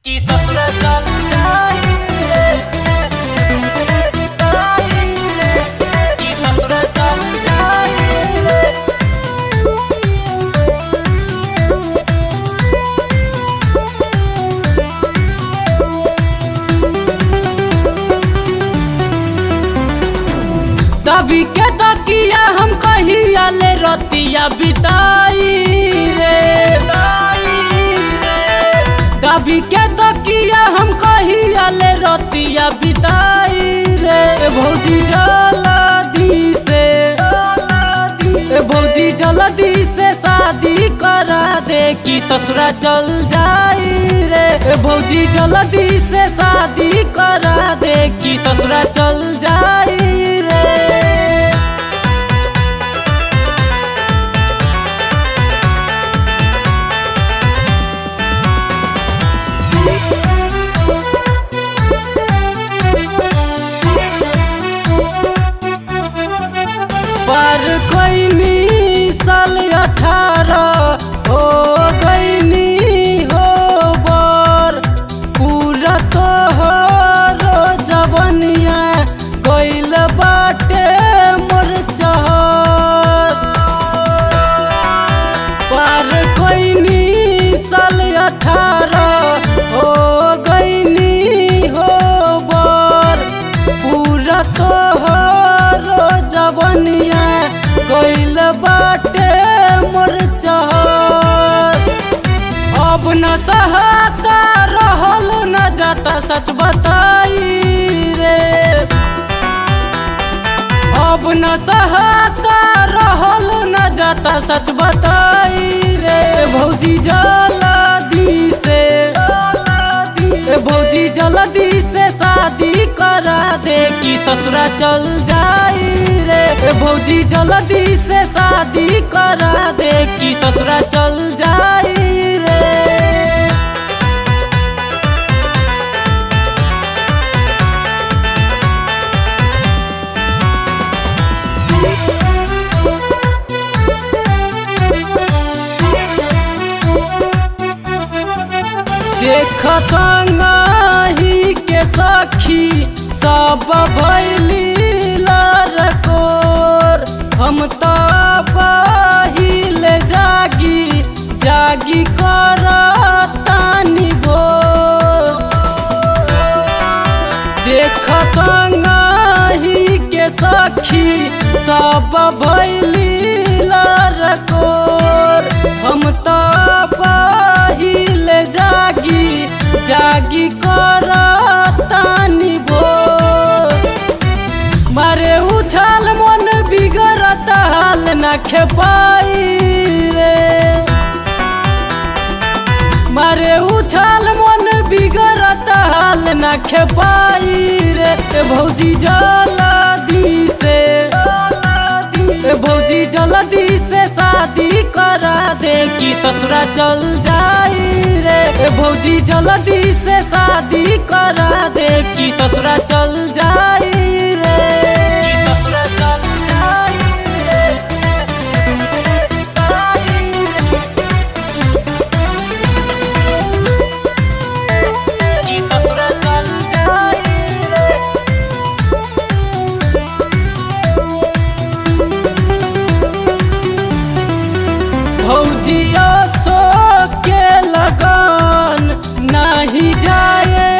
कि ससुरा चल जाई रे, जाई रे, कि ससुरा चल जाई रे। तभी के तकिया हम कहिया ले रतिया बिताई रे, तभी के तकिया हम कहिया ले रतिया बिताई रे। भौजी जल्दी से, भौजी जल्दी से शादी करा दे कि ससुरा चल जाई रे। भौजी जल्दी से शादी करा दे कि ससुरा चल जाई रे। पर कोई साल 18 हो गईनी हो बर, पूरा तो हो जवनिया गईल बाटे मोर चहर। पर कोई साल 18 हो गईनी हो बर, पूरा तो हो जवनिया गईल बाटे मोर चहर। अब न सहाता रहल न जाता सच बताई रे, अब न सहाता रहल न जाता सच बताई रे। भौजी जल्दी से, भौजी जल्दी से शादी करा दे कि ससुरा चल जाई रे। भौजी जल्दी से शादी करा दे कि ससुरा चल जाई रे। देख संगही के सखी सब भैली लरकोर, हम तो पहिले जागी जागी करतानी भोर। देख संगही के सखी सब भैली लरकोर, हम तो पहिले जागी जागी करतानी भोर। मारे उछाल मन बिगड़त हाल न खेपाई रे, मारे उछाल मन बिगड़त हाल न खेपाई रे। भौजी जल्दी से, भौजी जल्दी से शादी करा दे कि ससुरा चल जाई रे। भौजी जल्दी से शादी करा दे कि ससुरा चल जाई रे। ससुरा चल जाई रे, जाई रे, कि ससुरा चल जाई रे। भौजिया सो के लगन नहीं जाए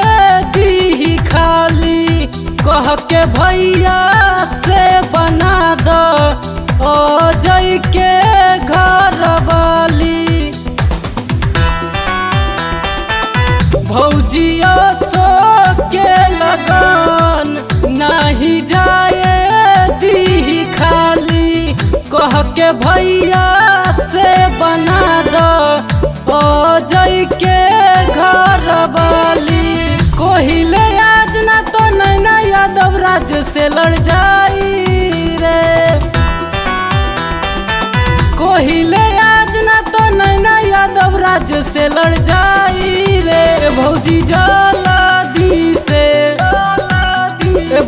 दी खाली, कह के भैया से बना दो ओ जई के घर वाली। भौजिया सो के लगन नहीं जाए दी खाली, कह के भैया से बना दो ओ जई के घर वाली। कोहिले आज ना तो नैना यादव राज से लड़ जाई रे, कोहिले आज ना तो नैना यादव राज से लड़ जाई रे। भौजी जल्दी से,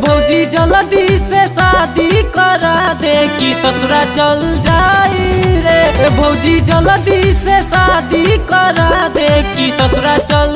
भौजी जल्दी से शादी करा दे कि ससुरा चल जाई रे। भौजी जल्दी से शादी करा दे कि ससुरा चल